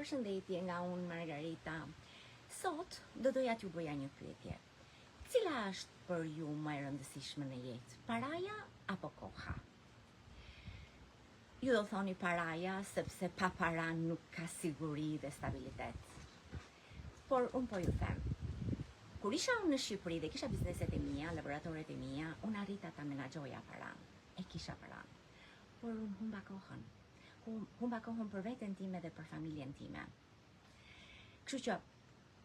Përshëndetje nga unë Margarita. Sot do doja t'ju bëja një pyetje. Cila është për ju më e rëndësishme në jetë, paraja apo koha? Ju do thoni paraja sepse pa para nuk ka siguri dhe stabilitet. Por unë po ju them, kur isha unë në Shqipëri dhe kisha bizneset e mia, laboratoret e mia, unë arrita ta menaxhoja paran. E kisha paran. Por unë humba kohën. Humba kohën për veten time dhe për familjen time. Kështu që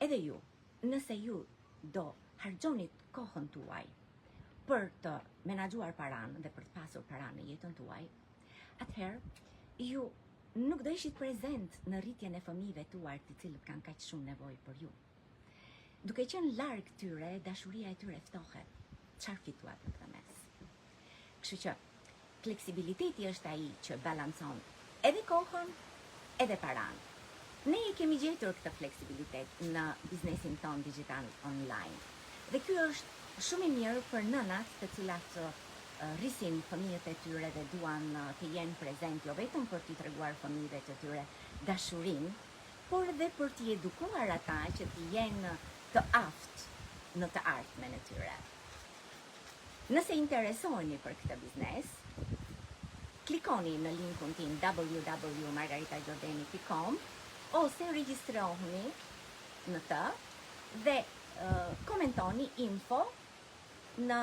edhe ju, nëse ju do harxhoni kohën tuaj për të menaxhuar paran dhe për të pasur paran në jetën tuaj, atëherë ju nuk do ishit prezent në rritjen e fëmijëve tuaj, të cilët kanë kaq shumë nevojë për ju. Duke qenë larg tyre, dashuria e tyre ftohet. Çfarë fituat në këtë mes? Kështu që fleksibiliteti është ai që balancon edhe kohën, edhe paranë. Ne e kemi gjetur këtë fleksibilitet në biznesin tonë digital online. Dhe ky është shumë i mirë për nënat të cilat rrisin fëmijët e tyre dhe duan të jenë prezent jo vetëm për t'i treguar fëmijëve të tyre dashurinë, por dhe për t'i edukuar ata që të jenë të aftë në të ardhmen e tyre. Nëse interesoheni për këtë biznes, klikoni në linkun tim www.margaritagjordeni.com ose regjistrohuni në të dhe komentoni info në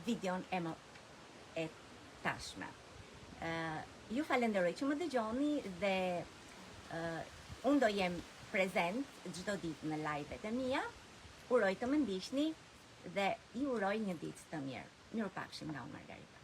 videon e më e tashme. Ju falenderoj që më dëgjoni dhe unë do jem prezent çdo ditë në live-et e mia. Uroj të më ndiqni dhe ju uroj një ditë të mirë. Mirupafshim nga unë Margarita.